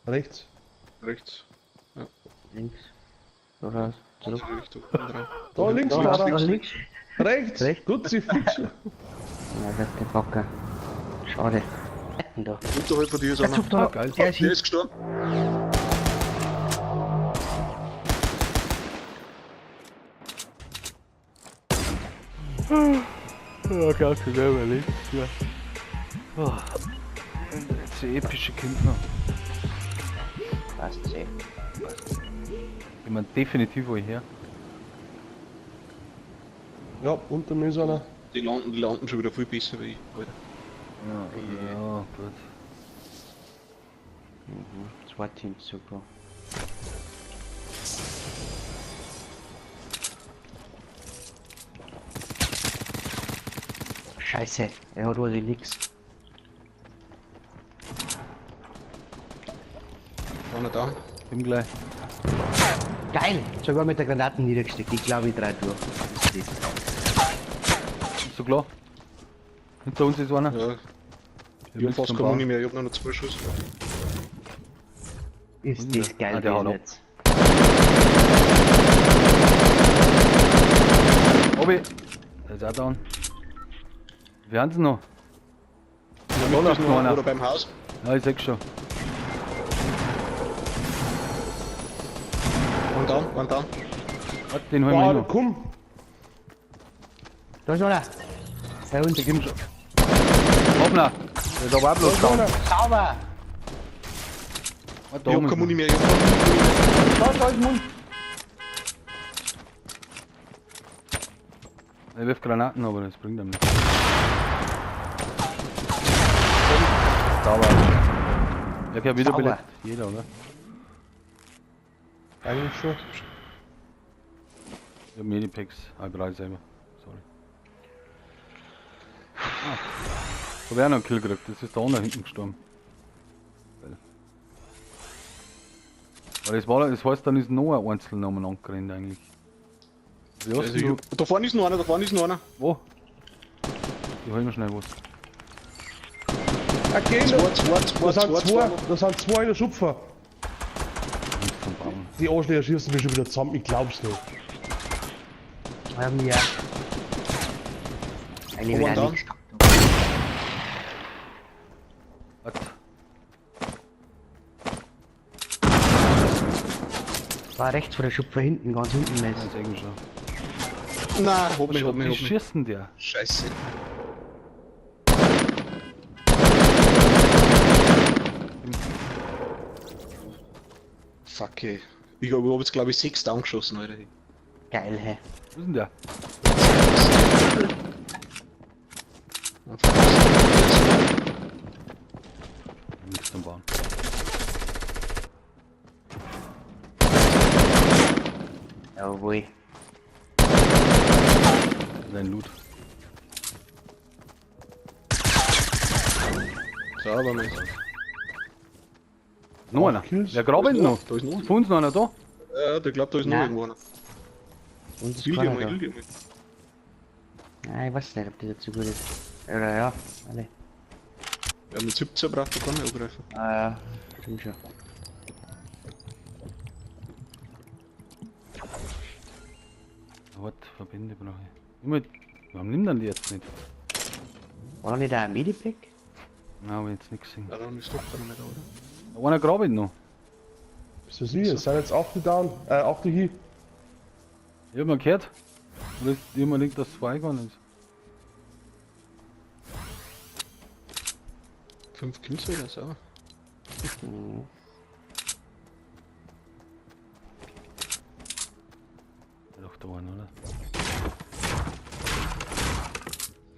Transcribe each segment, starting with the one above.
Rechts. Rechts. Links. Oder zurück. Andere Richtung. Andere. Da links, Da, da, da, links. Rechts. Rechts. Gut, sie fix. Ja, das ist der Bocker. Schade. Da. Unterhalb von dir ist Der einer. Zug da. Ah, geil. Der ist Der hin. ist gestorben. Ja, ganz genau überlebt. Ja. Oh. Jetzt die epische Kämpfer. Passt eh. Ich meine, definitiv wo her. Ja, unter mir ist einer. Die landen schon wieder viel besser wie ich. Alter. Ja, ja, gut. Mhm. Zwei Teams super. Scheiße, er hat was nix. Einer da. Bin gleich. Geil! Sogar mit der Granaten niedergesteckt. Ich glaube, ich dreh durch. Das ist Ist so klar. Hinter uns ist einer. Ja, Der ich hab fast zum keine Baum. Muni mehr. Ich hab nur noch 2 Schuss. Ist das geil Ah, der haut gewesen ab. jetzt. Obi! Der ist auch down. Wir haben sie noch. Ja, Da läuft noch noch einer. Oder beim Haus. Ja, ich seh schon. One down, one down. Warte, den holen wir Boah, noch. komm. Da ist einer! Bei uns. Der gibt schon. Hoppla! Der ist aber auch bloß down. Sauber! Warte, da Ich hab oben keine ist Muni mehr. Ich hab keine Muni mehr. Da, da ist Mund. Er wirft Granaten, aber das bringt ihm nichts. Sauber. Ja, okay, wiederbelebt. Jeder, oder? Eigentlich schon. Ich hab Medipacks. Ah, ich brauche selber. Sorry. Ah. Hab ich auch noch einen Kill gekriegt. Das ist der andere hinten gestorben. Geil. Aber das war, das heißt, dann ist noch ein Einzelner umeinander gerannt eigentlich. Wie hast Also du? ich, da vorne ist noch einer, da vorne ist noch einer. Wo? Ich hol mir schnell was. Okay, Zwei, da, zwei, zwei, da sind zwei, zwei, zwei. da sind zwei in der Schupfer. Nichts zum Bauen. Die Arschlöcher schießen mich schon wieder zusammen, ich glaub's nicht. Haben wir. Eine One wieder down. nichts. Warte. War rechts vor der Schupfe hinten, ganz hinten Ja, ist. ich seh ihn schon. Nein, hab mich, hab mich, Wie hab mich. schießt denn der? Scheiße. Fuck ey. Ich hab jetzt glaube ich 6 down geschossen, Alter. Geil, hä? Wo ist denn der? Nichts zum Bauen. Jawohl. Sein Loot. Sauber, Mann. Noch einer. Kills. Wer grabt denn noch? Da ist noch. Von uns noch einer da? Ja, ich glaub, da ist noch Nein. irgendwo einer. Und ist Heal dir keiner mal, da. heal dir mal. Nein, ich weiß nicht, ob das jetzt so gut ist. Oder ja, alle. Ja, mit 17 braucht er gar nicht angreifen. Ah ja, stimmt schon. Warte, Verbände brauche ich. Immer, warum nimmt dann die jetzt nicht? War da nicht auch ein Medipack? Nein, hab ich jetzt nichts gesehen. Ja, dann ist doch keiner mehr da, oder? Einer grabt noch. Bist du sicher? Es sind jetzt 8 down, 8 hier. Ich hab mal gehört. Oder ist immer liegt, dass 2 gegangen ist. 5 Kills wieder, sauber. Mhm. Ja, doch da einer, oder?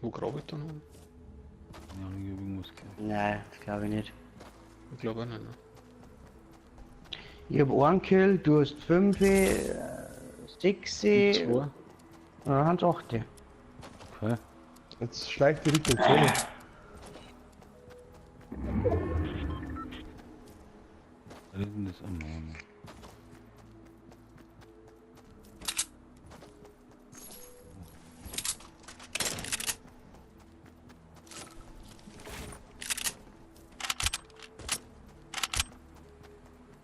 Wo grab ich da noch? Ja, ich hab irgendwas gehört. Nein, das glaube ich nicht. Ich glaube auch nicht, ne? Ich hab einen Kill, du hast 5, 6, 2. dann haben 8. Okay. Jetzt schleicht die Richtung Zone. Was ist denn das? Oh Mann.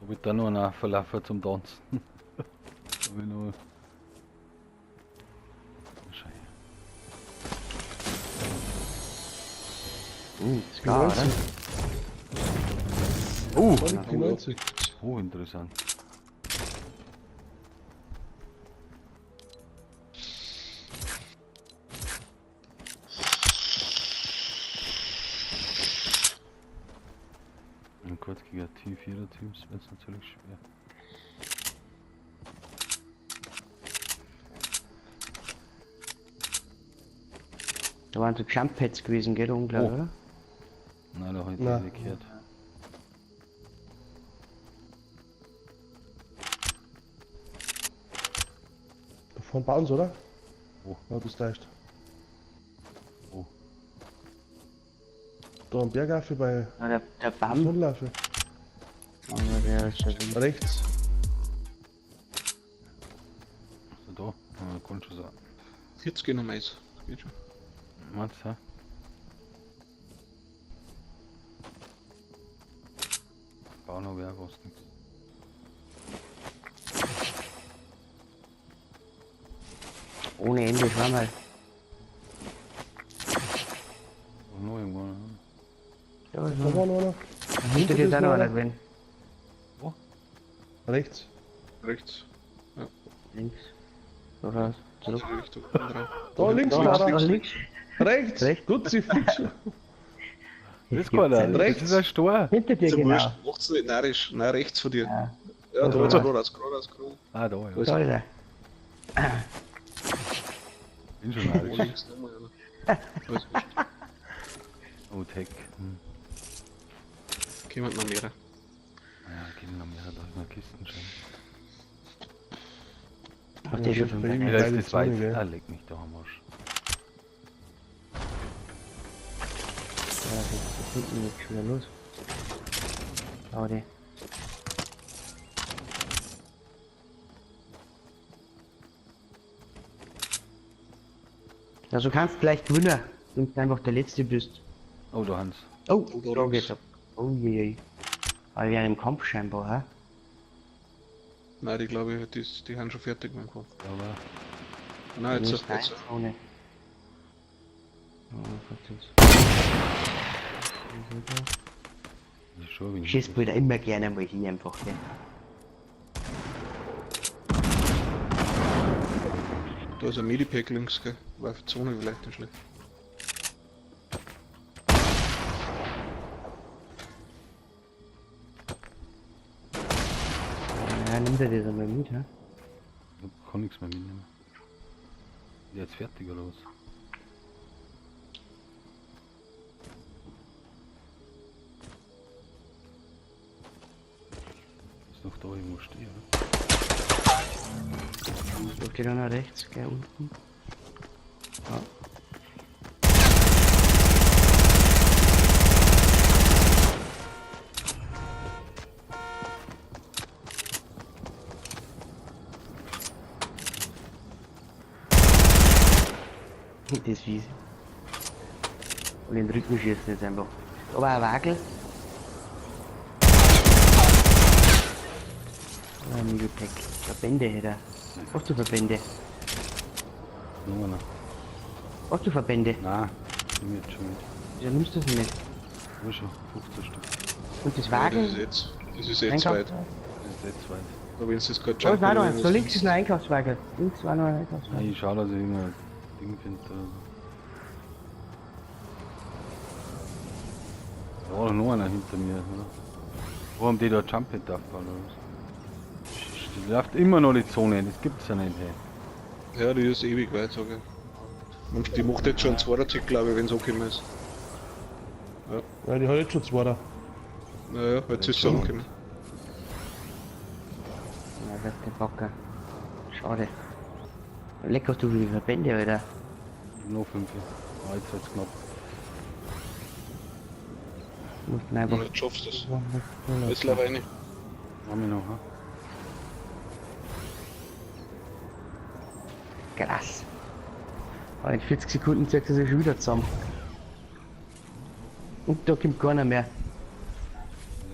Ob ich da noch einen Verlaufer zum Tanzen? Hab ich noch. Scheiße. Ist klar, oder? Oh! Da liegt P90. Hochinteressant. Und kurz gegen Team 4er Teams wird es natürlich schwer. Da waren so Jump Pads gewesen, gell, unglaublich, Oh. oder? Nein, da habe ich Nein. nicht gehört. Da vorne bauen sie, oder? Wo? Ja, das leicht. Wo? Da am Bergaffe bei Ja, der Bam. Tunnelaffe. Aber der ist schon wieder. Rechts. Also da, ja, kann schon sein. 40 gehen um eins. Das geht schon. Meinst du, hä? Bauen habe ich auch fast nichts. Ohne Ende, schau mal. Und noch irgendwo, ne? Ja, Da war noch einer. Hinter dir ist auch noch einer gewesen. Rechts. Rechts. Links. Oder zurück. Andere Richtung. Andere. Da links, Da, da, da, links. Rechts. Rechts. Gut, sie fix. Das ist keiner, das Rechts. ist ein Stor. Hinter dir, Ist ja genau. wurscht. Macht's nicht narrisch. Nein, rechts von dir. Ja. Ja, da ist geradeaus, geradeaus, geradeaus. Ah, da, ja. Da ist er. Bin schon Oh, narrisch. links nochmal einer. Da ist wurscht. Oh, Tech. Hm. Kommen noch mehrere. Ja, gehen noch mehr, da ist noch Kisten schon. Ach, der ist schon Bei ihm. Ja, da Geile ist das weit. Zone, gell? Ah, leck mich doch am Arsch. Ja, das ist hinten jetzt schon wieder los. Audi. Ja, du kannst vielleicht gewinnen, wenn du einfach der Letzte bist. Oh, da Hans. Oh, Oh, da da links. geht's ab. Oh je, je. Aber wir im Kampf scheinbar, hä? Nein, die glaube ich, die haben schon fertig mit dem Kampf. Aber Nein, Die jetzt, ist jetzt. Zone. Oh, verdammt. das ist schon ein wenig. Schießt wieder immer gerne mal hier einfach, gell? Da ist ein Medipack links, gell? War für Zone vielleicht nicht schlecht. Ja, nimmt er das einmal mit, hä? Ich kann nichts mehr mitnehmen. Ist der jetzt fertig oder was? Ist noch da irgendwo stehen, oder? Da steht einer rechts, gell, unten. Ja. Das ist fies. Und in den Rücken schießen jetzt einfach. Aber ein Wagel. Ah, Medipack. Verbände hätte er. Hast du Verbände? Noch einer. Hast du Verbände? Nein, nimm ich jetzt schon mit. Wieso nimmst du das nicht? Hab ich schon, 15 Stück. Und das Ja, das Wagen? ist jetzt, das ist jetzt weit. Das ist jetzt weit. Da wenn es gerade Da ist auch noch eins. Da links ist ein Einkaufswagen. Links war noch ein Einkaufswagen. Nein, ich schau, dass ich irgendein Ding finde. oder so. Da war doch noch einer hinter mir, oder? Wo haben die da Jump Pad aufgebaut oder was? Die läuft immer noch die Zone, das gibt's ja nicht, hey. Ja, die ist ewig weit, sag ich. Und die macht jetzt schon einen zweiten Tick, glaube ich, wenn es angekommen ist. Ja, die hat jetzt schon zwei da. Naja, jetzt ist sie angekommen. Ja, das ist der Bocker. Schade. Leck hast du viele Verbände, Alter. Noch 5. Ah, jetzt wird's knapp. Musst du einfach. Jetzt schaffst du es. Jetzt lauf rein. Haben wir noch, ha? Krass. Aber in 40 Sekunden zieht er sich schon wieder zusammen. Und da kommt keiner mehr.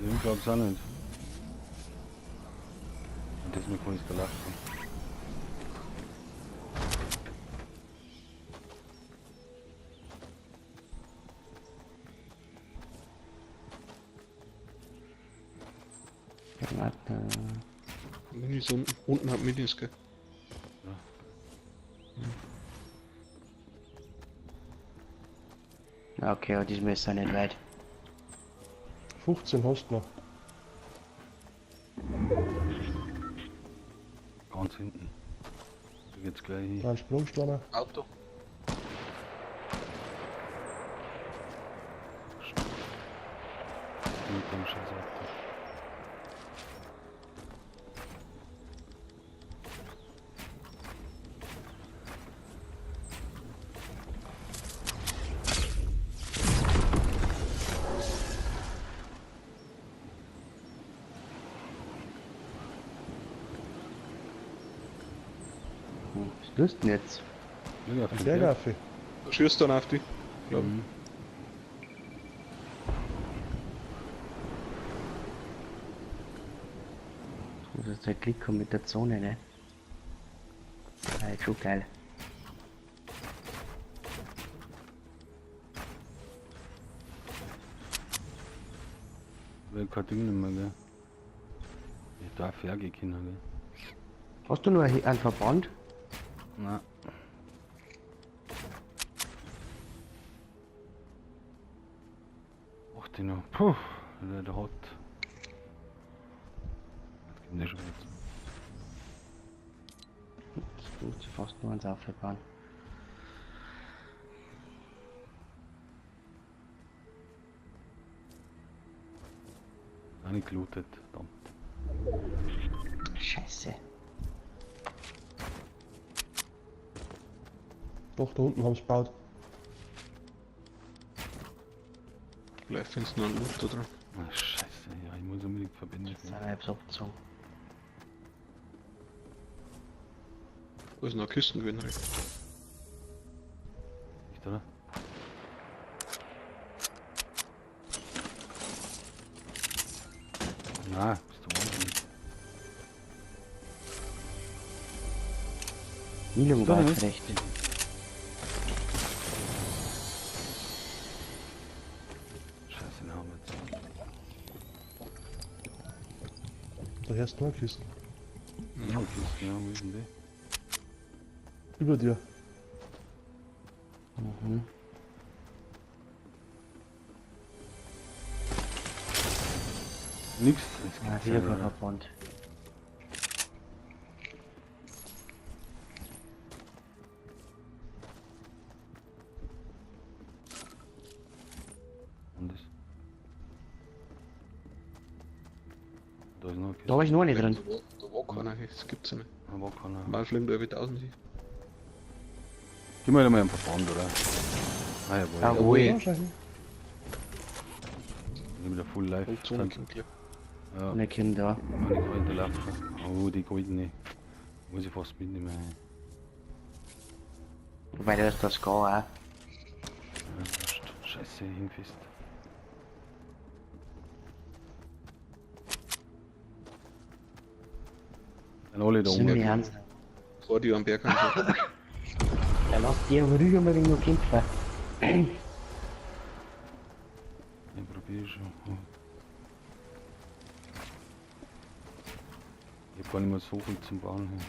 Also ich glaub's auch nicht. Diesmal kann ich es laufen. Warte. Minis unten. Unten hat Minis, gell? Ja, okay, aber diesmal ist er nicht weit. 15 hast du noch. Ganz hinten. Da geht's gleich hin. Da ein Sprungsteiner. Auto. Mit dem scheiß Auto. Was tust du denn jetzt? Schau auf Ein den Berg Berg. auf. Da schießt dann auf die. Glaub. Mhm. Du musst jetzt halt Glück haben mit der Zone, ne? Ja, ist schon geil. Weil kein Ding nicht mehr, gell? Ich darf ja gehen können, gell? Hast du nur einen Verband? Nein. Ach, die noch. Puh, der hat. Das geht nicht schon jetzt. Das tut sie fast nur ans Auffahren. Auch nicht gelootet, verdammt. Scheiße. Doch, da unten haben sie gebaut. Vielleicht findest du noch einen Loot da drin. Ah, scheiße, ja, ich muss unbedingt verbinden. Jetzt sind wir jetzt abgezogen. Da ist noch eine Kiste gewesen. Rick. Nicht, oder? Na, bist du wahnsinnig. Milung Ist da war nicht? recht. Scheiße, den haben wir jetzt. Da hast du noch Kisten. Ja, Kisten, ja, wo ist denn die? Über dir. Mhm. Nix. Das Ja, gibt's wieder ja kein nicht. Verband. Und das. Da ist noch eine Kiste. Da war ich noch nicht drin. Da war keiner, hey, das gibt's ja nicht. Da war keiner. Mal fliegen da über 1000 hin. Gib mir mal einen Verband, oder? Ah, jawohl. Jawohl. Ja, schau hin. Ich bin wieder full life. Und Zone kommt gleich. Ja, Ohne Kinder. meine goldene Laufen. Oh, die goldene. Muss ich fast mitnehmen. Ey. Wobei da ist das gar auch. Ja, wurscht. Scheiße, hinfest. Dann alle da Sind oben. wir ernst. Vor dir am Berg haben Ja, lass die aber ruhig unbedingt noch kämpfen. Ich probiere schon. Oh. Ich hab gar nicht mehr so viel zum Bauen hier. sie.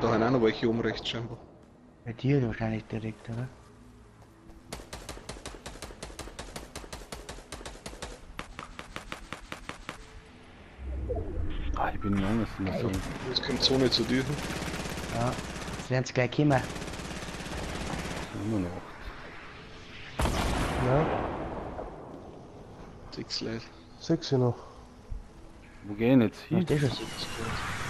Da haben auch noch welche oben rechts scheinbar. Bei dir wahrscheinlich direkt, oder? Ah, ich bin jung, das ist so. Jetzt kommt Zone zu dir. Ja. Jetzt werden sie gleich kommen. Sind immer noch acht. Ja, Sechs Leute. sechs hier noch. Wo geh ich denn jetzt hin? Hast du schon sechs?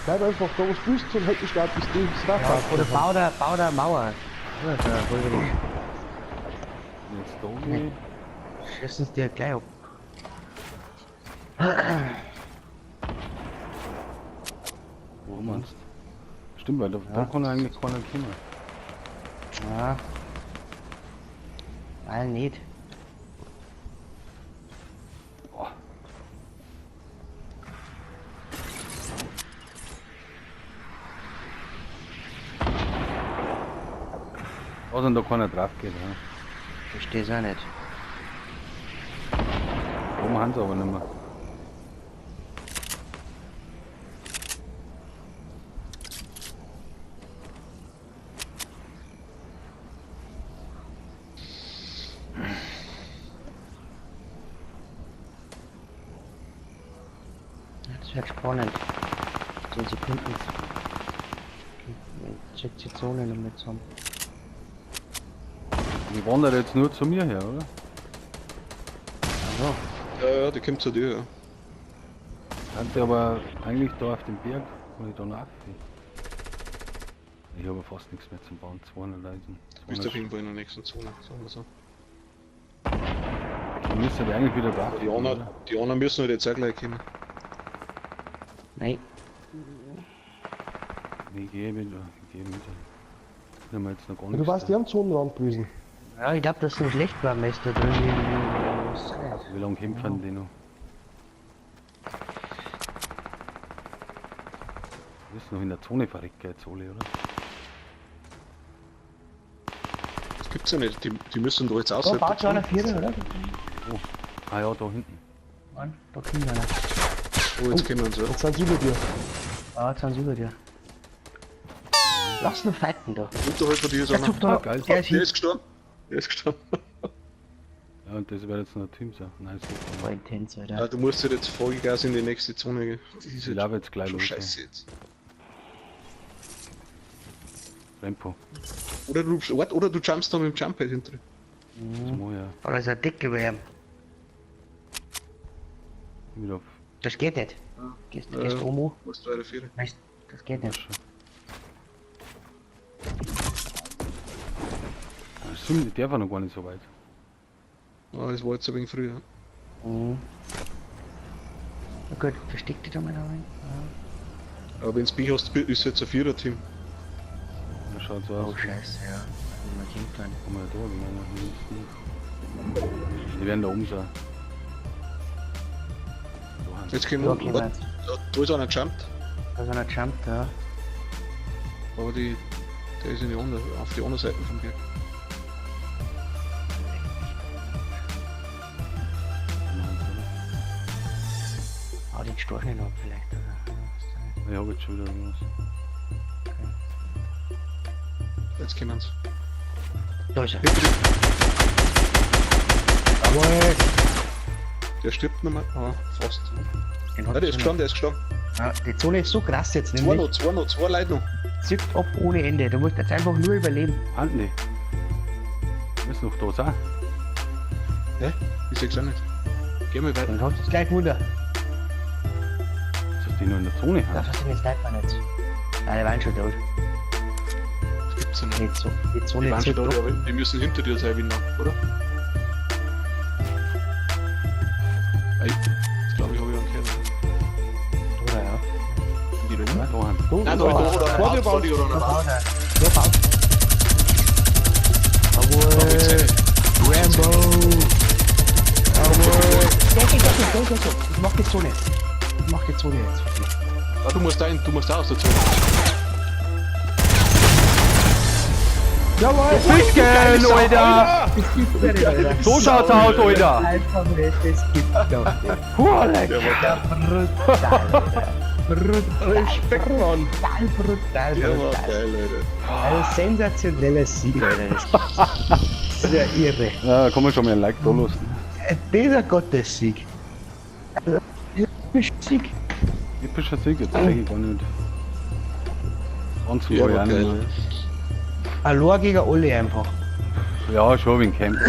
Bleib einfach da, wo du bist und halt dich stark, bis die Sache Ja, oder bau da Mauer. Ja, da voll wieder. Jetzt da gehe Schießen sie dir gleich ab. Da meinst du? Stimmt, weil da, da Ja. kann eigentlich keiner kommen. Ja. Weil nicht. Oh. Da sind da keiner drauf geht, ja. Versteh's auch nicht. Oben haben sie aber nicht mehr. Das wird spannend. 10 Sekunden. Check die Zone noch mit zusammen. Die wandert jetzt nur zu mir her, oder? Also, Ja, ja, die kommt zu dir, ja. Sind die aber eigentlich da auf dem Berg, wo ich da noch raufgehe. Ich habe fast nichts mehr zum Bauen, 200 Eisen. Du bist auf jeden Fall in der nächsten Zone, sagen wir so. Die müssen die eigentlich wieder drauf. Die anderen, die anderen müssen halt jetzt auch gleich kommen. Nein. Ich gehe mit, ich gehe mit. Ich habe jetzt noch gar Du nichts. warst ja am Zonenrand gewesen. Ja, ich glaube, dass es nicht schlecht war, Meister drin. Wie lange kämpfen die noch? Du bist noch in der Zone verreckt, jetzt alle, oder? Das gibt's ja nicht, die müssen doch jetzt Da außerhalb baut schon einer Vierer, oder? Oh. Ah ja, da hinten. Mann, da kommt einer. Oh, jetzt kommen sie. Jetzt sind sie über dir. Ah, jetzt sind sie über dir. Lass nur fighten da. Unterhalb von dir ist Der einer. zuckt da. Ah, geil. Der ist Der hin. ist gestorben. Der ist gestorben. Ja, und das wird jetzt noch ein Team sein. Nein, super. War intens, Alter. Ja, du musst halt jetzt Vollgas in die nächste Zone gehen. Das ist Ich jetzt laufe jetzt gleich schon los. scheiße jetzt. Tempo. Oder du, warte, oder du jumpst da mit dem Jump-Pad hinter. Das mach ich ja. Aber das ist ein dick über ihm. Wieder auf. Das geht nicht. Gehst, gehst um. an. Musst du weiter führen. Weißt, das geht nicht. Ah, stimmt, ich darf auch noch gar nicht so weit. Ah, das war jetzt ein wenig früher. Mhm. Na gut, versteck dich da mal da rein. Ja. Aber wenn's Pech hast, ist jetzt ein Vierer-Team. Das schaut so Oh aus. scheiße, ja. Mal kämpfen. Komm mal da, wir nicht. Die werden da oben sein. Da Jetzt kommen Ja, okay, warte, da ist einer gejumpt. Da ist einer gejumpt, ja. Aber die, der ist in die andere, auf die andere Seite vom Berg. Hau den Storch nicht ab vielleicht, oder? Ich hab jetzt schon wieder irgendwas. Jetzt kommen sie. Da ist er. Jawohl. Der stirbt nochmal. Ah, fast. Den Nein, der ist gestorben, der ist gestorben. Ja, die Zone ist so krass jetzt, Zwei nämlich. noch, zwei noch, zwei Leute noch. Zückt ab ohne Ende. Du musst jetzt einfach nur überleben. Andi. Müssen noch da sein. Hä? Ich seh's auch nicht. Geh mal weiter. Dann hast du es gleich Wunder. Ist das die noch in der Zone? Das hast du jetzt nicht mehr nicht. Nein, die waren schon tot. Das gibt's ja nicht. Die, die Zone Die waren schon zückt da, ab. aber die müssen hinter dir sein, Winner, oder? Ey, das glaube ich, habe ich einen gehört. Oder, ja. Die da oben? Da haben. Nein, da, da, da, Vor dir da, baut. da, da, Da da, baut er. Da baut. Jawohl. Rambo. Jawohl. Geh, geh, geh, geh, geh, geh. Ich mach die Zone. Ich mach die Zone jetzt. Ah, du musst da hin, du musst da aus der Zone. Jawohl. Ficken, Alter! So schaut's aus, Alter! Einfach nicht, das gibt's doch nicht. Puh, leck! Ja, brutal, Alter. Brutal, Respekt, Mann. brutal, Der war brutal. geil, Alter. Ein sensationeller Sieg, Alter. Das ist ja irre. Ja, kann man schon mal ein Like da lassen. Dieser Gottessieg. Sieg. Ich bin schon sicher, jetzt denke ich gar nicht. Ganz Ja, war ich war auch nicht geil. mehr. Allein gegen alle einfach. Ja, schon wegen Campen.